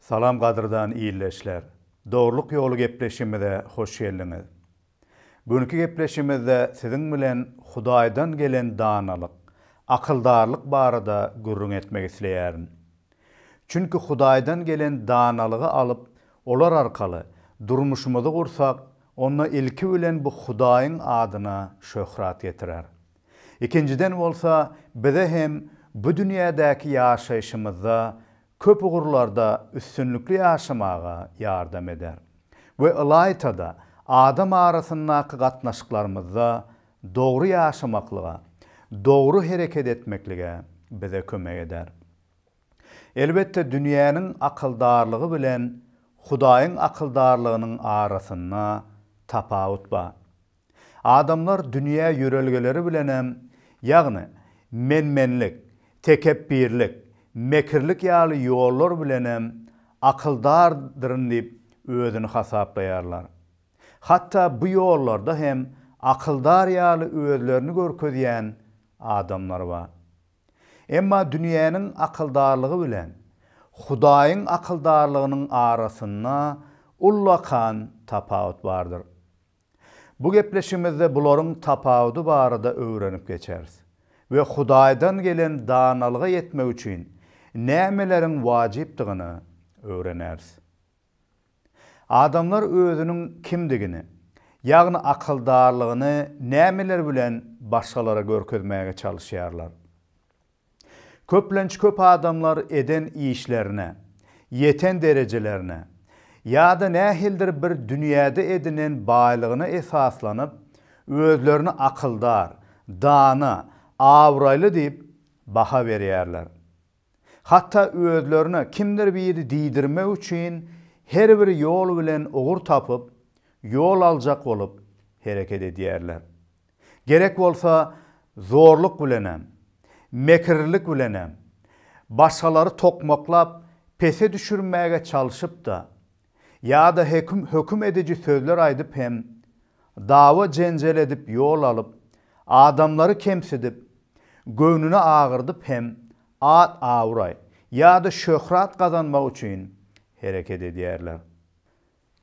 Salam gadyrdan ildeşler! Dogrulyk ýoly gepleşigimize hoş geldiňiz. Bu günki gepleşigimizde siziň bilen Hudaýdan gelen danalyk, akyldarlyk barada gürrüň etmek isleýärin. Çünki Hudaýdan gelen danalygy alyp, olar arkaly durmuşymyzy gursak, onda ilki bilen bu Hudaýyň adyna şöhrat getirer. Ikinjiden bolsa, bize hem bu dünýädäki ýaşaýşymyzda köp ugurlarda üstünlikli ýaşamaga ýardam eder we ylaýta-da adam arasyndaky gatnaşyklarymyzda dogry ýaşamaklyga, dogry hereket etmeklige bize kömek eder. Elbetde dünýäniň akyldarlygy bilen Hudaýyň akyldarlygynyň arasynda tapawut bar. Adamlar dünýä ýörelgeleri bilenem, ýagny men-menlik, tekepbirlik, mekirlik ýaly ýollar bilenem akyldardyryn diýip özüni hasaplaýarlar. Hatda bu ýollarda hem akyldar ýaly özlerini görkezýän adamlar bar. Emma dünýäniň akyldarlygy bilen Hudaýyň akyldarlygynyň arasynda ullakan tapawut bardyr. Bu gepleşigimizde bularyň tapawudy barada öwrenip geçeris we Hudaýdan gelen danalyga ýetmek üçin nämeleriň wajypdygyny öwreneris. Adamlar özüniň kimdigini, ýagny akyldarlygyny nämeler bilen başgalara görkezmäge çalyşýarlar? Köplenç köp adamlar eden işlerine, ýeten derejelerine ýa-da nähilidir bir dünýäde edinen baýlygyna esaslanyp, özlerini akyldar, dana, abraýly diýip baha berýärler. Hatda özlerine kimdir biri diýdirmek üçin her bir ýol bilen ugur tapyp, ýol aljak bolup hereket edýärler. Gerek bolsa, zorluk bilenem, mekirlilik bilenem, başgalary tokmaklap, pese düşürmäge çalşyp-da, ýa-da höküm ediji sözler aýdyp hem, dawa-jenjel edip ýol alyp, adamlary kemsidip, göwnüni agyrdyp hem at-abraý ýa-da şöhrat gazanmak üçin hereket edýärler.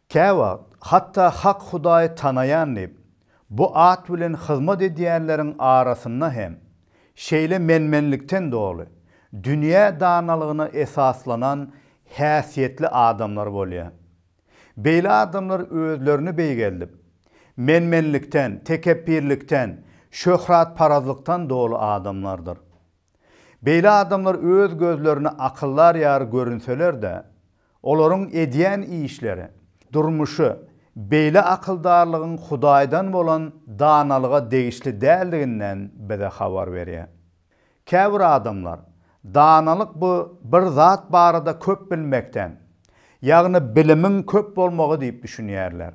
Käwagt, hatda hak Hudaýy tanaýan diýip, bu at bilen hyzmat edýänleriň arasynda hem şeýle men-menlikden doly, dünýä danalygyna esaslanan häsiýetli adamlar bolýar. Beýle adamlar özlerini beýgeldip, men-menlikden, tekepbirlikden, şöhratparazlykdan doly adamlardyr. Beýle adamlar öz gözlerine akyldar ýaly görünseler-de, olaryň edýän işleri, durmuşy beýle akyldarlygyň Hudaýdan bolan danalyga degişli däldiginden bize habar berýär. Käbir adamlar, Danalyk bu bir zat barada köp bilmekden, ýagny bilimiň köp bolmagy diýip düşünýärler.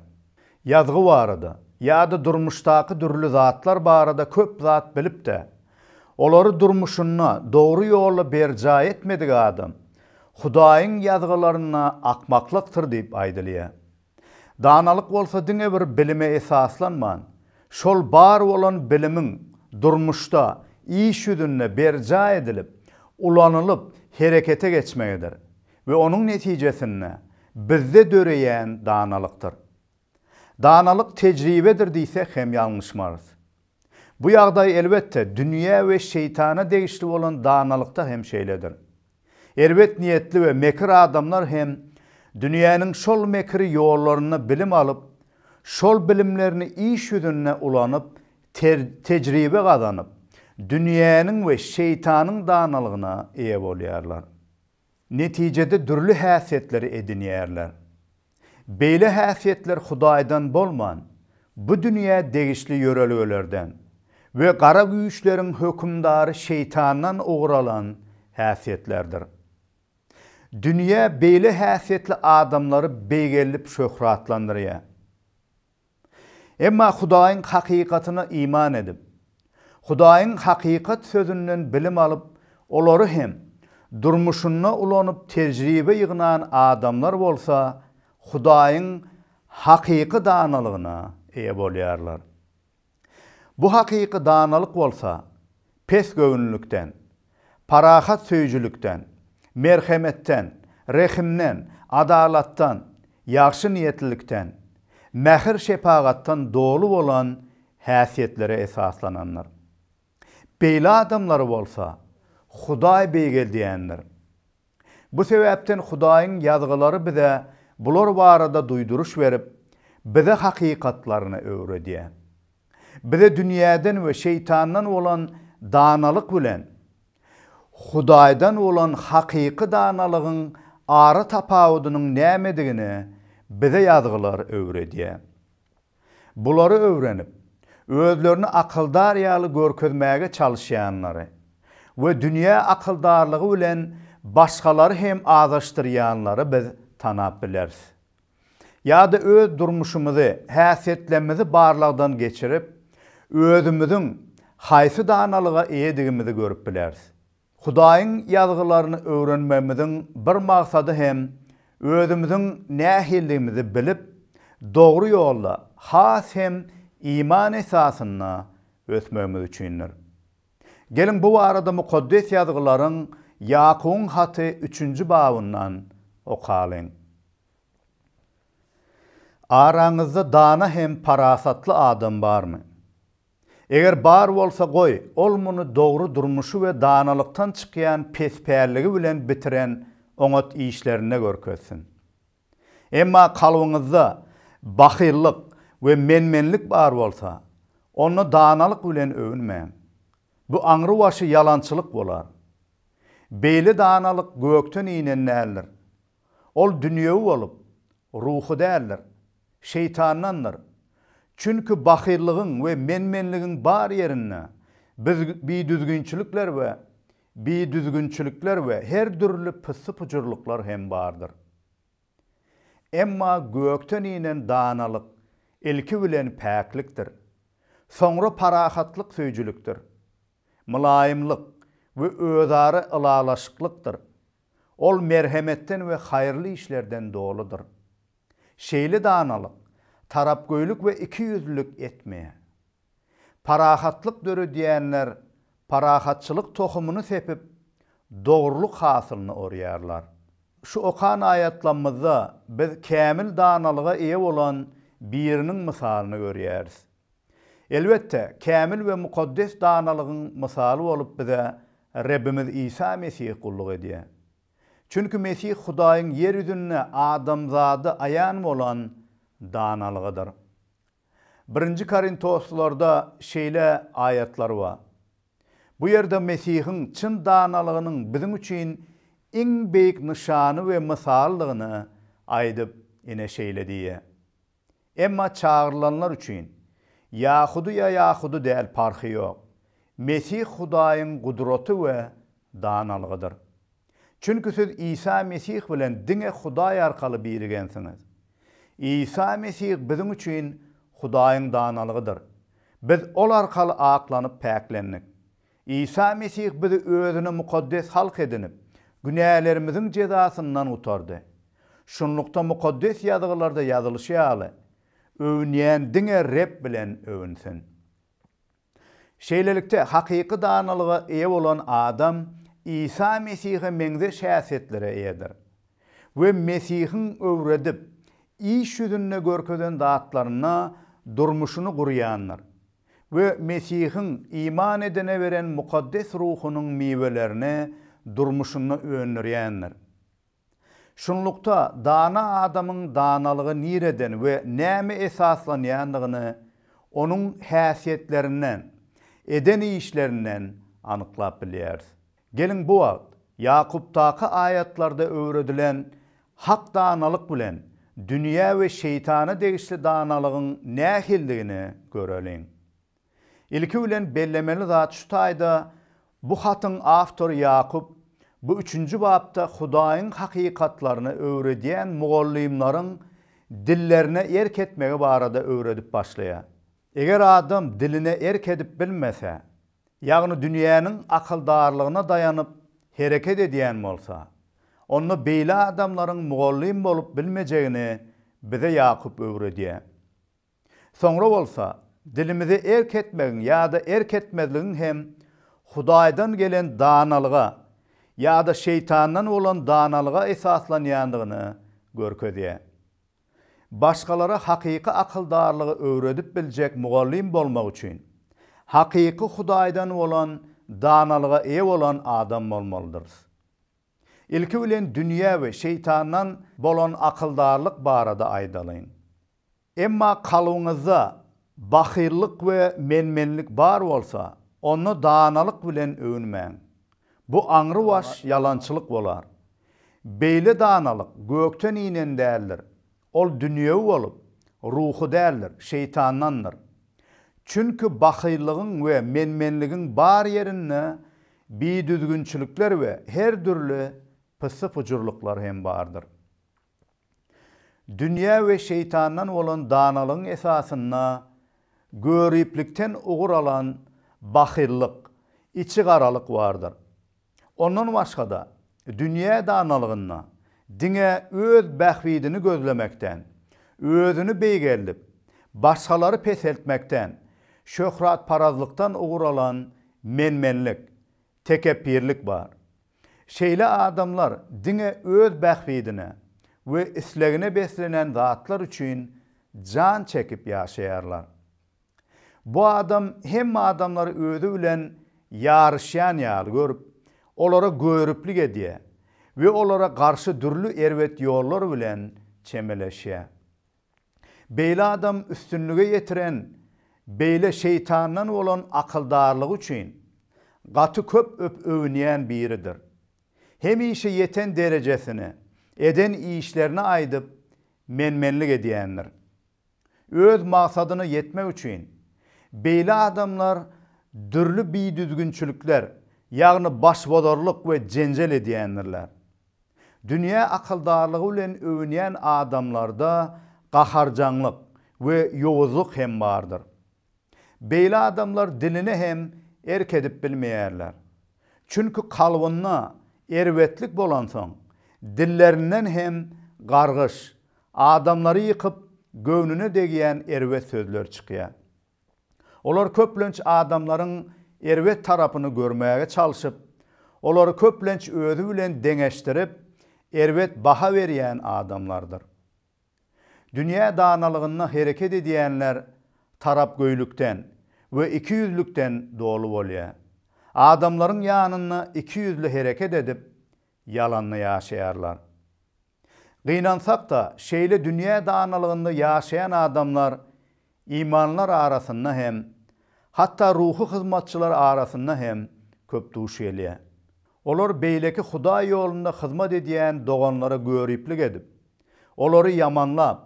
Ýazgy barada ýa-da durmuşdaky dürli zatlar barada köp zat bilip-de, Olary durmuşynda dogry ýolda berjaý etmedik adam, Hudaýyň ýazgylarynda akmaklykdyr diýip aýdylýar. Danalyk bolsa diňe bir bilime esaslanman, şol bar bolan bilimiň durmuşda, iş ýüzünde berjaý edilip, ulanylyp herekete geçmegidir we onuň netijesinde bizde döreýän danalykdyr. Danalyk tejribedir diýsek hem ýalňyşmarys. Bu ýagdaý elbetde, dünýä we şeýtana degişli bolan danalykda hem şeýledir. Erbet niýetli we mekir adamlar hem dünýäniň şol mekir ýollarynda bilim alyp, şol bilimlerini iş ýüzünde ulanyp, tejribe gazanyp, dünýäniň we şeýtanyň danalygyna eýe bolýarlar. Netijede dürli häsiýetleri edinýärler. Beýle häsiýetler Hudaýdan bolman, bu dünýä degişli ýörelgelerden we gara güýçleriň hökümdary şeýtandan ugur alan häsiýetlerdir. Dünýä beýle häsiýetli adamlary beýgeldip şöhratlandyrýar. Emma Hudaýyň hakykatyna iman edip, Hudaýyň hakykat sözünden bilim alyp, olary hem durmuşynda ulanyp tejribe ýygnan adamlar bolsa Hudaýyň hakyky danalygyna eýe bolýarlar. Bu hakyky danalyk bolsa pesgöwünlilikden, parahat söýüjilikden, merhemetden, rehimden, Adalatdan, ýagşy niýetlilikden, mähir-şepagatdan doly bolan häsiýetlere esaslanandyr. Beýle adamlary bolsa Hudaý beýgeldýändir. Bu sebäpden Hudaýyň Ýazgylary bize bular barada duýduryş berip, bize hakykatlaryny öwredýär. Bize dünýäden we şeýtandan bolan danalyk bilen Hudaýdan bolan hakyky danalygyň ara tapawudynyň nämedigini bize Ýazgylar öwredýär. Bulary öwrenip, özlerini akyldar ýaly görkezmäge çalyşýanlary we dünýä akyldarlygy bilen başgalary hem azaşdyrýanlary biz tanap bileris. Ýa-da öz durmuşymyzy, häsiýetlerimizi barlagdan geçirip, özümiziň haýsy danalyga eýedigimizi görüp bileris. Hudaýyň Ýazgylaryny öwrenmegimiziň bir maksady hem özümiziň nähilidigimizi bilip, dogry ýolda, has hem iman esasynda ösmegimiz üçindir. Geliň, bu barada Mukaddes Ýazgylaryň Ýakubyň haty üçünji babyndan okalyň. Araňyzda dana hem parasatly adam barmy? Eger bar bolsa, goý, ol muny dogry durmuşy we danalykdan çykýan pespälligi bilen bitiren oňat işlerinde görkezsin. Emma kalbyňyzda bahyllyk we men-menlik bar bolsa, onda danalyk bilen öwünmäň. Bu aňrybaşy ýalançylyk bolar. Beýle danalyk gökden inen däldir. Ol dünýewi bolup, ruhy däldir, şeýtandandyr. Çünki bahyllygyň we men-menligiň bar ýerinde bidüzgünçilikler we bidüzgünçilikler we her dürli pyssy-pujurlyklar hem bardyr. Emma gökden inen danalyk ilki bilen päklikdir, soňra parahatlyk söýüjilikdir, mylaýymlyk we özara ylalaşyklykdyr. Ol merhemetden we haýyrly işlerden doludyr. Şeýle danalyk, tarapgöýlük we ikiýüzlülik etmeýär. Parahatlyk döredýänler parahatçylyk tohumyny sepip, dogrulyk hasylyny orýarlar. Şu okan aýatlamyzda biz kämil danalyga eýe bolan biriniň mysalyny görýäris. Elbetde, kämil we mukaddes danalygyň mysaly bolup bize Rebbimiz Isa Mesih gulluk edýär. Çünki Mesih Hudaýyň ýer ýüzünde adamzada aýan bolan danalygydyr. Birinji Korintoslylarda şeýle aýatlar bar. Bu ýerde Mesihiň çyn danalygynyň biziň üçin iň beýik nyşany we mysalydygyny aýdyp, ine şeýle diýýär. Emma çagyrylanlar üçin, ýahudy ýa ýahudy däl parhy ýok, Mesih Hudaýyň gudraty we danalygydyr. Çünki siz Isa Mesih bilen diňe Hudaý arkaly birigensiňiz. Isa Mesih biziň üçin Hudaýyň danalygydyr. Biz Ol arkaly aklanyp päklendik. Isa Mesih bizi özüne mukaddes halk edinip, günälerimiziň jezasyndan gutardy. Şunlukda Mukaddes Ýazgylarda ýazylyşy ýaly, Öwünýän diňe Reb bilen öwünsin. Şeýlelikde, hakyky danalyga eýe bolan adam Isa Mesihe meňzeş häsiýetlere eýedir we Mesihiň öwredip, iş ýüzünde görkezen zatlaryna durmuşyny gurýandyr we Mesihiň iman edene beren Mukaddes Ruhunyň miwelerini durmuşynda öndürýändir. Şunlukda, dana adamyň danalygy nireden we nämä esaslanýandygyny onuň häsiýetlerinden, eden işlerinden anyklap bilýäris. Geliň, bu wagt Ýakupdaky aýatlarda öwredilen hak danalyk bilen dünýä we şeýtana degişli danalygyň nähilidigini göreliň. Ilki bilen bellemeli zat şu taýda bu hatyň awtory Ýakup bu üçünji bapda Hudaýyň hakykatlaryny öwredýän mugallymlaryň dillerine erk etmegi barada öwredip başlaýar. Eger adam diline erk edip bilmese, ýagny dünýäniň akyldarlygyna daýanyp hereket edýän bolsa, onda beýle adamlaryň mugallym bolup bilmejegini bize Ýakup öwredýär. Soňra bolsa, dilimize erk etmegiň ýa-da erk etmezligiň hem Hudaýdan gelen danalyga ýa-da şeýtandan bolan danalyga esaslanýandygyny görkezýär. Başgalara hakyky akyldarlygy öwredip biljek mugallym bolmak üçin, hakyky Hudaýdan bolan danalyga eýe bolan adam bolmalydyrys. Ilki bilen dünýä we şeýtandan bolan akyldarlyk barada aýdalyň. Emma kalbyňyzda bahyllyk we men-menlik bar bolsa, onda danalyk bilen öwünmäň. Bu aňrybaş ýalançylyk bolar. Beýle danalyk gökden inen däldir. Ol dünýewi bolup, ruhy däldir, şeýtandandyr. Çünki bahyllygyň we men-menligiň bar ýerinde bidüzgünçilikler we her dürli pyssy-pujurlyklar hem bardyr. Dünýä we şeýtandan bolan danalygyň esasynda göriplikden ugur alan bahyllyk, içigaralyk bardyr. Ondan başga-da, dünýä danalygynda diňe öz bähbidini gözlemekden, özüni beýgeldip, başgalary peseltmekden, şöhratparazlykdan ugur alan men-menlik, tekepbirlik bar. Şeýle adamlar diňe öz bähbidine we islegine beslenen zatlar üçin jan çekip ýaşaýarlar. Bu adam hemme adamlary özi bilen ýaryşýan ýaly görüp, olara göriplik edýär we olara garşy dürli erbet ýollar bilen çemeleşýär. Beýle adam üstünlige ýetiren beýle şeýtandan bolan akyldarlygy üçin gaty köp öp öwünýän biridir. Hemişe ýeten derejesini, eden işlerini aýdyp men-menlik edýändir. Öz maksadyna ýetmek üçin beýle adamlar dürli bidüzgünçilikler, ýagny başbozarlyk we jenjel edýändirler. Dünýä akyldarlygy bilen öwünýän adamlarda gaharjaňlyk we ýowuzlyk hem bardyr. Beýle adamlar diline hem erk edip bilmeýärler. Çünki kalbynda erbetlik bolansoň, dillerinden hem gargyş, adamlary ýykyp, göwnüne degýän erbet sözler çykýar. Olar köplenç adamlaryň erbet tarapyny görmäge çalşyp, olary köplenç özi bilen deňeşdirip, erbet baha berýän adamlardyr. Dünýä danalygynda hereket edýänler tarapgöýlükden we ikiýüzlükden doly bolýar. Adamlaryň ýanynda ikiýüzli hereket edip, ýalanda ýaşaýarlar. Gynansak-da, şeýle dünýä danalygynda ýaşaýan adamlar imanlylar arasynda hem, hatda ruhy hyzmatçylar arasynda hem köp duş gelýär. Olar beýleki Hudaý ýolunda hyzmat edýän doganlara göriplik edip, olary ýamanlap,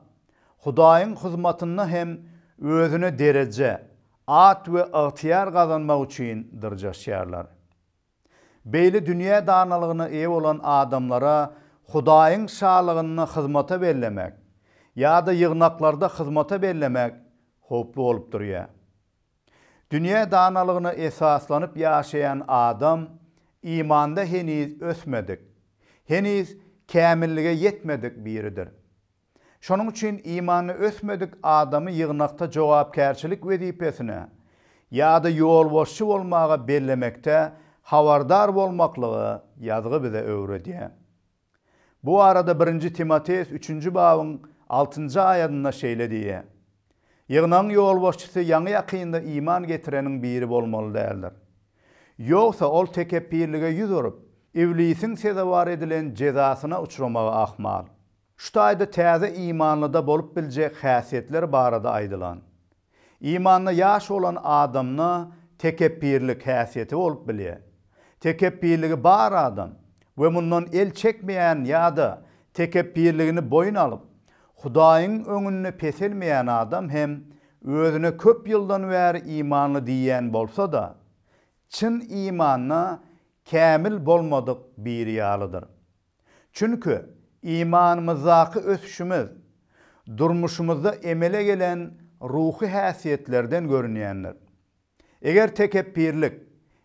Hudaýyň hyzmatynda hem özüne dereje, at we ygtyýar gazanmak üçin dyrjaşýarlar. Beýle dünýä danalygyna eýe bolan adamlara Hudaýyň Şalygynda hyzmata bellemek ýa-da ýygnaklarda hyzmata bellemek howply bolup durýar. Dünýä danalygyna esaslanyp ýaşaýan adam imanda heniz ösmedik, heniz kämillige ýetmedik biridir. Şonuň üçin imanda ösmedik adamy ýygnakda jogapkärçilik wezipesine ýa-da ýolbaşçy bolmaga bellemekde habardar bolmaklygy Ýazgy bize öwredýär. Bu barada birinji Timoteus üçünji babyň altynjy aýadynda şeýle diýýär, Ýygnagyň ýolbaşçysy ýaňy-ýakynda iman getireniň biri bolmaly däldir. Ýogsa ol tekepbirlige ýüz urup, Iblisiň sezewar edilen jezasyna uçramagy ahmal. Şu taýda täze imanlyda bolup biljek häsiýetler barada aýdylan. Imanda ýaş bolan adamda tekepbirlik häsiýeti bolup bilýär. Tekepbirligi bar adam we mundan el çekmeýän ýa-da tekepbirligini boýun alyp, Hudaýyň öňünde peselmeýän adam hem özüne köp ýyldan bäri imanly diýýän bolsa-da, çyn imanda kämil bolmadyk biri ýalydyr. Çünki imanymyzdaky ösüşimiz durmuşymyzda emele gelen ruhy häsiýetlerden görünýändir. Eger tekepbirlik,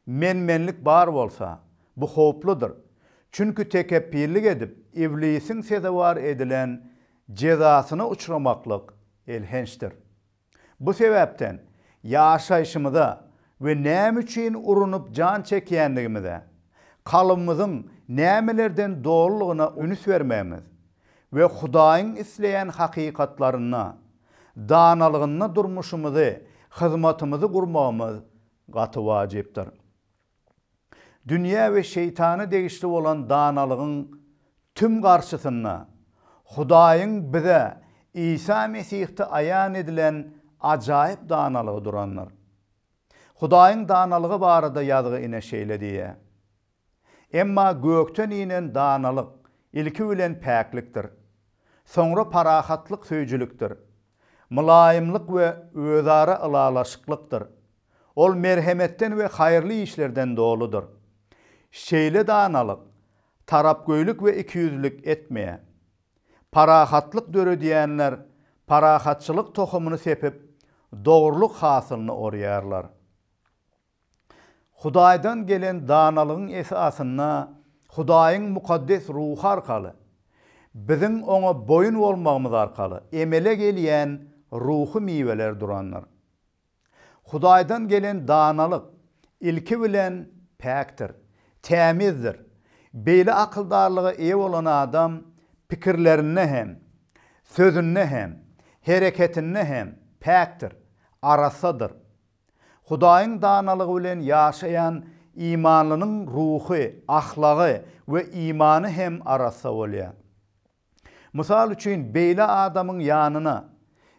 men-menlik bar bolsa, bu howpludyr. Çünki tekepbirlik edip, iblisiň sezewar edilen jezasyna uçramaklyk elhençdir. Bu sebäpden, ýaşaýşymyza we näme üçin urunyp jan çekýändigimize, kalbymyzyň nämelerden dolulygyna ünüs bermegimiz. we Hudaýyň isleýän hakykatlarynda, danalygynda durmuşymyzy, hyzmatymyzy gurmagymyz gaty wajypdyr. Dünýä we şeýtana degişli bolan danalygyň tüm garşysynda, Hudaýyň bize Isa Mesihde aýan edilen ajaýyp danalygy durandyr. Hudaýyň danalygy barada ýazgy ine şeýle diýýär, Emma gökden inen danalyk ilki bilen päklikdir, soňra parahatlyk söýüjilikdir, mylaýymlyk we özara ylalaşyklykdyr. Ol merhemetden we haýyrly işlerden doludyr. Şeýle danalyk tarapgöýlük we ikiýüzlülik etmeýär. Parahatlyk döredýänler parahatçylyk tohumyny sepip, dogrulyk hasylyny orýarlar. Hudaýdan gelen danalygyň esasynda Hudaýyň mukaddes ruhy arkaly, biziň oňa boýun bolmagymyz arkaly emele gelýän ruhy miweler durandyr. Hudaýdan gelen danalyk ilki bilen päkdir, tämizdir. Beýle akyldarlyga eýe bolan adam pikirlerinde hem, sözünde hem, hereketinde hem päkdir, arassadyr. Hudaýyň danalygy bilen ýaşaýan imanlynyň ruhy, ahlagy we imany hem arassa bolýar. Mysal üçin, beýle adamyň ýanyna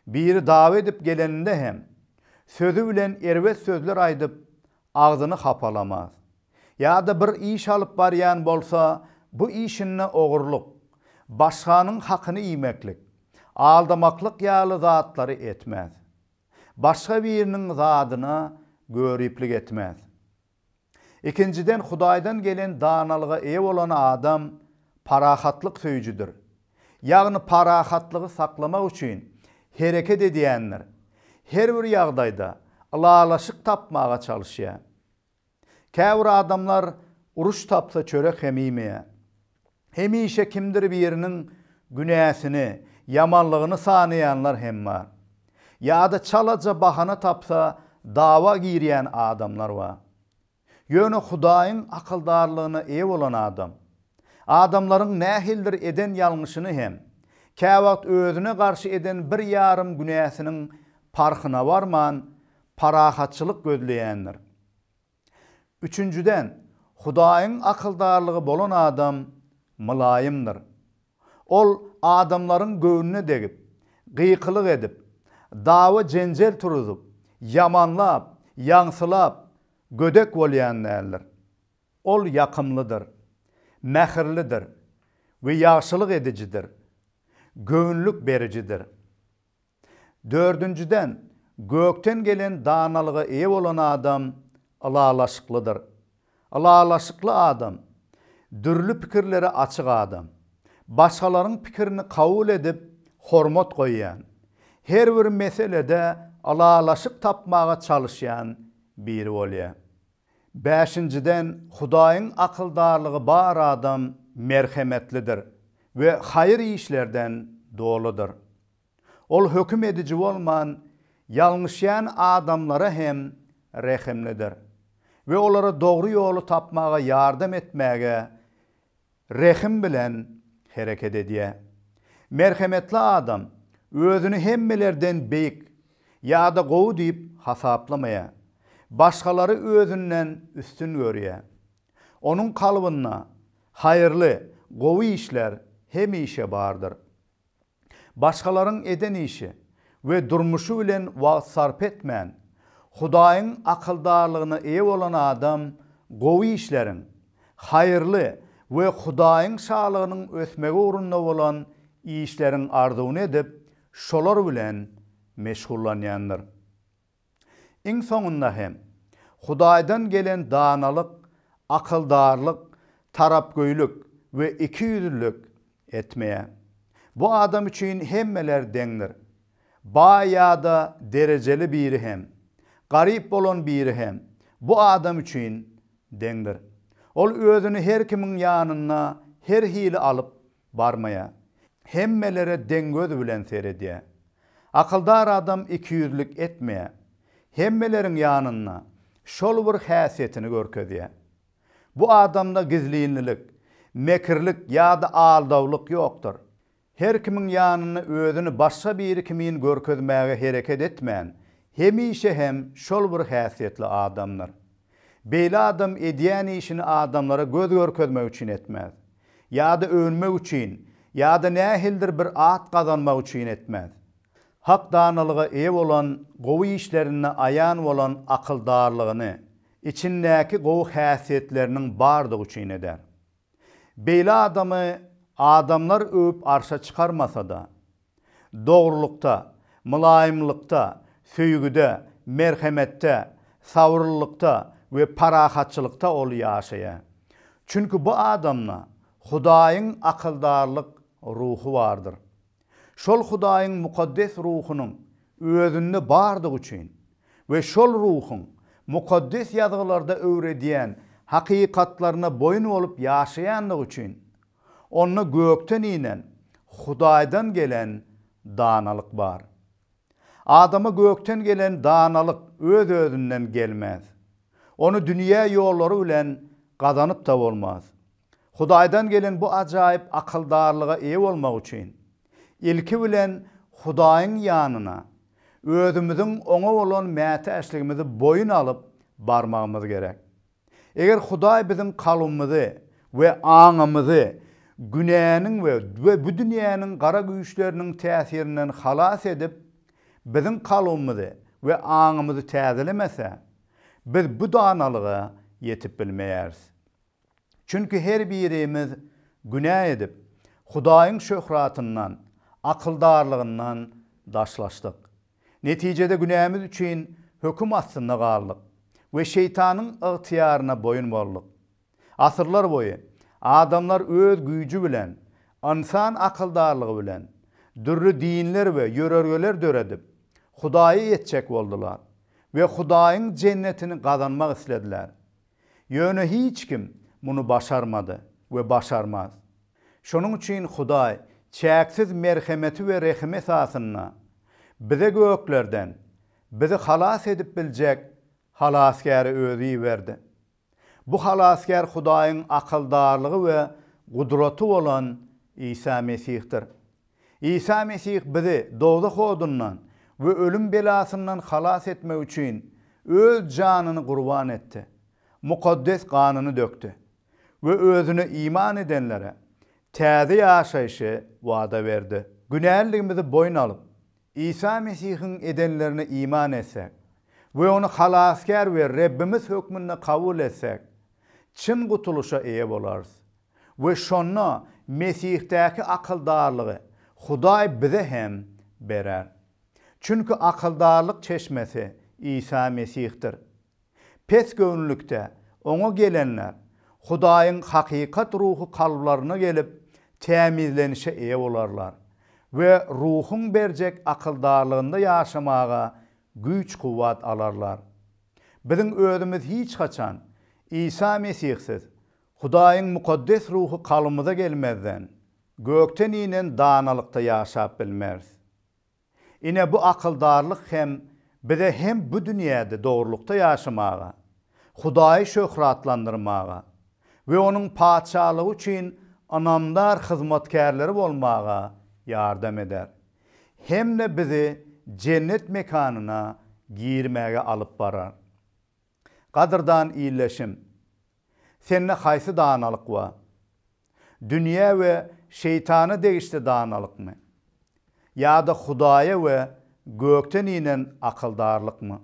biri dawa edip geleninde hem, sözi bilen erbet sözler aýdyp, agzyny hapalamaz. Ýa-da bir iş alyp barýan bolsa, bu işinde ogurlyk, başganyň hakyny iýmeklik, aldamaklyk ýaly zatlary etmez. Başga biriniň zadyna göriplik etmez. Ikinjiden, Hudaýdan gelen danalyga eýe bolan adam parahatlyk söýüjidir. Ýagny parahatlygy saklamak üçin hereket edýändir. Her bir ýagdaýda ylalaşyk tapmaga çalyşýar. Käbir adamlar uruş tapsa çörek hem iýmeýär. Hemişe kimdir biriniň günäsini, ýamanlygyny sanaýanlar hem bar. Ýa-da çalaja bahana tapsa dawa girýän adamlar bar. Ýöne Hudaýyň akyldarlygyna eýe bolan adam, adamlaryň nähilidir eden ýalňyşyny hem, käwagt özüne garşy eden bir ýarym günäsiniň parhyna barman, parahatçylyk gözleýändir. Üçünjiden, Hudaýyň akyldarlygy bolan adam mylaýymdyr. Ol adamlaryň göwnüne degip, gykylyk edip, dawa-jenjel turuzyp, ýamanlap, ýaňsylap, gödek bolýan däldir. Ol ýakymlydyr, mähirlidir we ýagşylyk edijidir, göwünlik berijidir. Dördünjiden, gökden gelen danalyga eýe bolan adam ylalaşyklydyr. Ylalaşykly adam, dürli pikirlere açyk adam. Başgalaryň pikirini kabul edip, hormat goýýan, her bir meselede ylalaşyk tapmaga çalyşýan biri bolýar. Bäşinjiden, Hudaýyň akyldarlygy bar adam merhemetlidir we haýyr işlerden doludyr. Ol höküm ediji bolman, ýalňyşýan adamlara hem rehimlidir we olara dogry ýoly tapmaga ýardam etmäge rehim bilen hereket edýär. Merhemetli adam özüni hemmelerden beýik ýa-da gowy diýip hasaplamaýar. Başgalary özünden üstün görýär. Onuň kalbynda haýyrly, gowy işler hemişe bardyr. Başgalaryň eden işi we durmuşy bilen wagt sarp etmän, Hudaýyň akyldarlygyna eýe bolan adam gowy işleriň, haýyrly we Hudaýyň Şalygynyň ösmegi ugrunda bolan işleriň arzuwyny edip, şolar bilen meşgullanýandyr. Iň soňunda hem, Hudaýdan gelen danalyk, akyldarlyk, tarapgöýlük we ikiýüzlülik etmeýär. Bu adam üçin hemmeler deňdir. Baý ýa-da derejeli biri hem, garyp bolan biri hem bu adam üçin deňdir. Ol özüni her kimiň ýanynda her hili alyp barmaýar. Hemmelere deň göz bilen seredýär. Akyldar adam ikiýüzlük etmeýär. Hemmeleriň ýanynda şol bir häsiýetini görkezýär. Bu adamda gizlinlilik, mekirlik ýa-da aldawlyk ýokdur. Her kimiň ýanynda özüni başga biri kimin görkezmäge hereket etmän, hemişe hem şol bir häsiýetli adamdyr. Beýle adam edýän işini adamlara göz görkezmek üçin etmez. Ýa-da öwnmek üçin, ýa-da nähilidir bir at gazanmak üçin etmez. Hak danalyga eýe bolan gowy işlerinde aýan bolan akyldarlygyny, içindäki gowy häsiýetleriniň bardygy üçin eder. Beýle adamy adamlar öwüp arşa çykarmasa-da, dogrulykda, mylaýymlykda, söýgüde, merhemetde, sabyrlylykda we parahatçylykda ol ýaşaýar. Çünki bu adamda Hudaýyň akyldarlyk ruhy bardyr. Şol Hudaýyň mukaddes ruhunyň özünde bardygy üçin we şol ruhuň Mukaddes Ýazgylarda öwredýän hakykatlaryna boýun bolup ýaşaýandygy üçin, onda gökden inen, Hudaýdan gelen danalyk bar. Adama gökden gelen danalyk öz-özünden gelmez. Ony dünýä ýollary bilen gazanyp-da bolmaz. Hudaýdan gelen bu ajaýyp akyldarlyga eýe bolmak üçin, ilki bilen Hudaýyň ýanyna, özümiziň Oňa bolan mätäçligimizi boýun alyp barmagymyz gerek. Eger Hudaý biziň kalbymyzy we aňymyzy günäniň we we bu dünýäniň gara güýçleriniň täsirinden halas edip, biziň kalbymyzy we aňymyzy täzelemese, biz bu danalyga ýetip bilmeýäris. Çünki her birimiz günä edip, Hudaýyň şöhratyndan, akyldarlygyndan daşlaşdyk. Netijede günämiz üçin höküm astynda galdyk we şeýtanyň ygtyýaryna boýun bolduk. Asyrlar boýy adamlar öz güýji bilen, ynsan akyldarlygy bilen, dürli dinler we ýörelgeler döredip, Hudaýa ýetjek boldular we Hudaýyň jennetini gazanmak islediler. Ýöne hiç kim muny başarmady we başarmaz. Şonuň üçin Hudaý çäksiz merhemeti we rehimi esasynda bize göklerden bizi halas edip biljek Halasgäri Özi iberdi. Bu Halasgär Hudaýyň akyldarlygy we gudraty bolan Isa Mesihdir. Isa Mesih bizi dowzah odundan we ölüm belasyndan halas etmek üçin Öz janyny gurban etdi, mukaddes ganyny dökdi we Özüne iman edenlere täze ýaşaýşy wada berdi. Günälidigimizi boýun alyp, Isa Mesihiň edenlerine iman etsek we Ony Halasgär we Rebbimiz hökmünde kabul etsek, çyn gutulyşa eýe bolarys. We şonda Mesihdäki akyldarlygy Hudaý bize hem berer. Çünki akyldarlyk çeşmesi Isa Mesihdir. Pes göwünlikde Oňa gelenler Hudaýyň hakykat Ruhy kalblaryna gelip tämizlenişe eýe bolarlar we Ruhuň berjek akyldarlygynda ýaşamaga güýç-kuwwat alarlar. Biziň özümiz hiç haçan Isa Mesihsiz Hudaýyň mukaddes ruhy kalbymyza gelmezden, gökden inen danalykda ýaşap bilmeris. Ine bu akyldarlyk hem bize hem bu dünýäde dogrulykda ýaşamaga, Hudaýy şöhratlandyrmaga we Onuň Patyşalygy üçin ynamdar hyzmatkärleri bolmaga ýardam eder. Hem-de bizi jennet mekanyna girmäge alyp barar. Gadyrdan ildeşim! Sende haýsy danalyk bar? Dünýä we şeýtana degişli danalykmy? Ýa-da Hudaýa we gökden inen akyldarlykmy?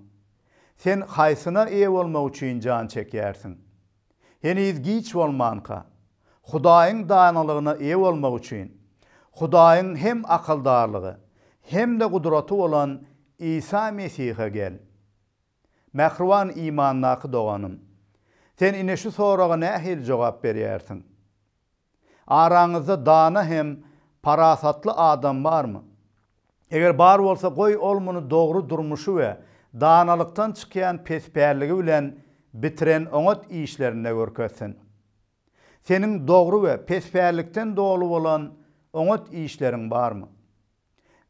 Sen haýsyna eýe bolmak üçin jan çekýärsiň? Heniz giç bolmanka, Hudaýyň danalygyna eýe bolmak üçin, Hudaýyň hem akyldarlygy, hem-de gudraty bolan Isa Mesihe gel. Mähriban imandaky doganym, sen ine şu soraga nähili jogap berýärsiň? Araňyzda dana hem parasatly adam barmy? Eger bar bolsa, goý ol muny dogry durmuşy we danalykdan çykýan pespälligi bilen bitiren oňat işlerinde görkezsin. Seniň dogry we pespällikden doly bolan oňat işleriň barmy?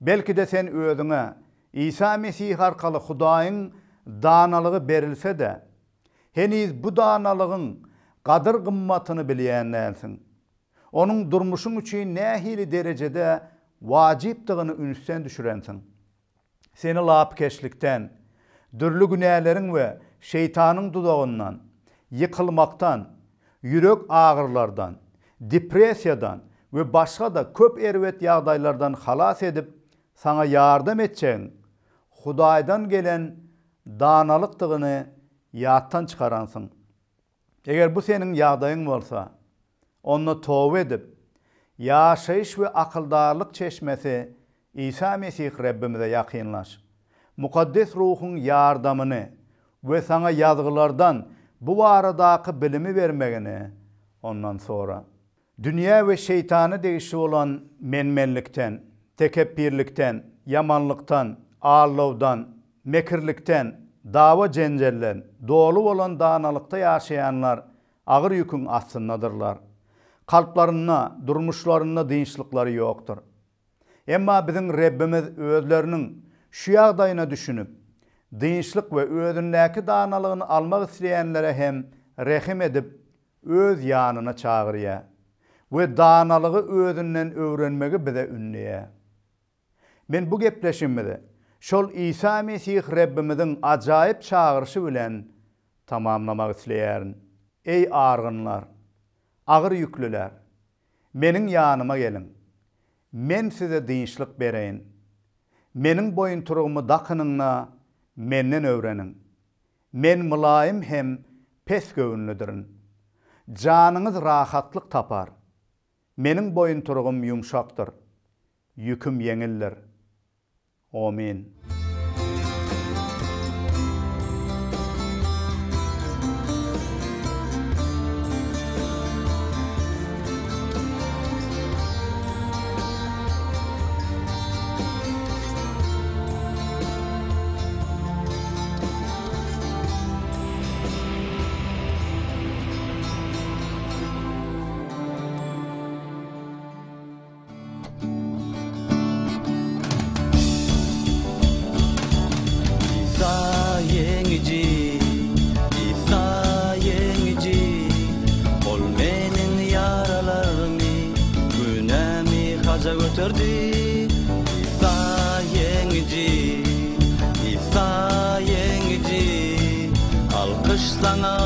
Belki-de sen özüňe Isa Mesih arkaly Hudaýyň danalygy berilse-de, heniz bu danalygyň gadyr-gymmatyny bilýän dälsiň. Onuň durmuşyň üçin nähili derejede wajypdygyny ünsden düşürensiň. Seni lapykeçlikden, dürli günäleriň we şeýtanyň duzagyndan, ýykylmakdan, ýürek agyrylardan, depressiýadan we başga-da köp erbet ýagdaýlardan halas edip, saňa ýardam etjegiň Hudaýdan gelen danalykdygyny ýatdan çykaransyň. Eger bu seniň ýagdaýyň bolsa, onda toba edip, ýaşaýyş we akyldarlyk çeşmesi Isa Mesih Rebbimize ýakynlaş. Mukaddes Ruhuň ýardamyny we saňa Ýazgylardan bu baradaky bilimi bermegini Ondan sora. Dünýä we şeýtana degişli bolan men-menlikden, tekepbirlikden, ýamanlykdan, aldawdan, mekirlikden, dawa-jenjelden doly bolan danalykda ýaşaýanlar agyr ýüküň astyndadyrlar. Kalplarynda, durmuşlarynda dynçlyklary ýokdur. Emma biziň Rebbimiz özleriniň şu ýagdaýyna düşünip, dynçlyk we özündäki danalygyny almak isleýänlere hem rehim edip, Öz ýanyna çagyrýar we danalygy özünden öwrenmegi bize ündeýär. Men bu gepleşigimizi şol Isa Mesih Rebbimiziň ajaýyp çagyryşy bilen tamamlamak isleýärin, Eý argynlar, agyr ýüklüler, Meniň ýanyma geliň, Men size dynçlyk bereýin. Meniň boýuntyrygymy dakynyň-da, Menden öwreniň. Men mylaýym hem pes göwünlidirin. Janyňyz rahatlyk tapar. Meniň boýunturygym ýumşakdyr, ýüküm ýeňildir. Omyn. Isa ýeňiji, Isa ýeňiji, Ol meniň ýaralarymy, günämi haja göterdi. Isa ýeňiji, Isa ýeňiji, Alkyş saňa.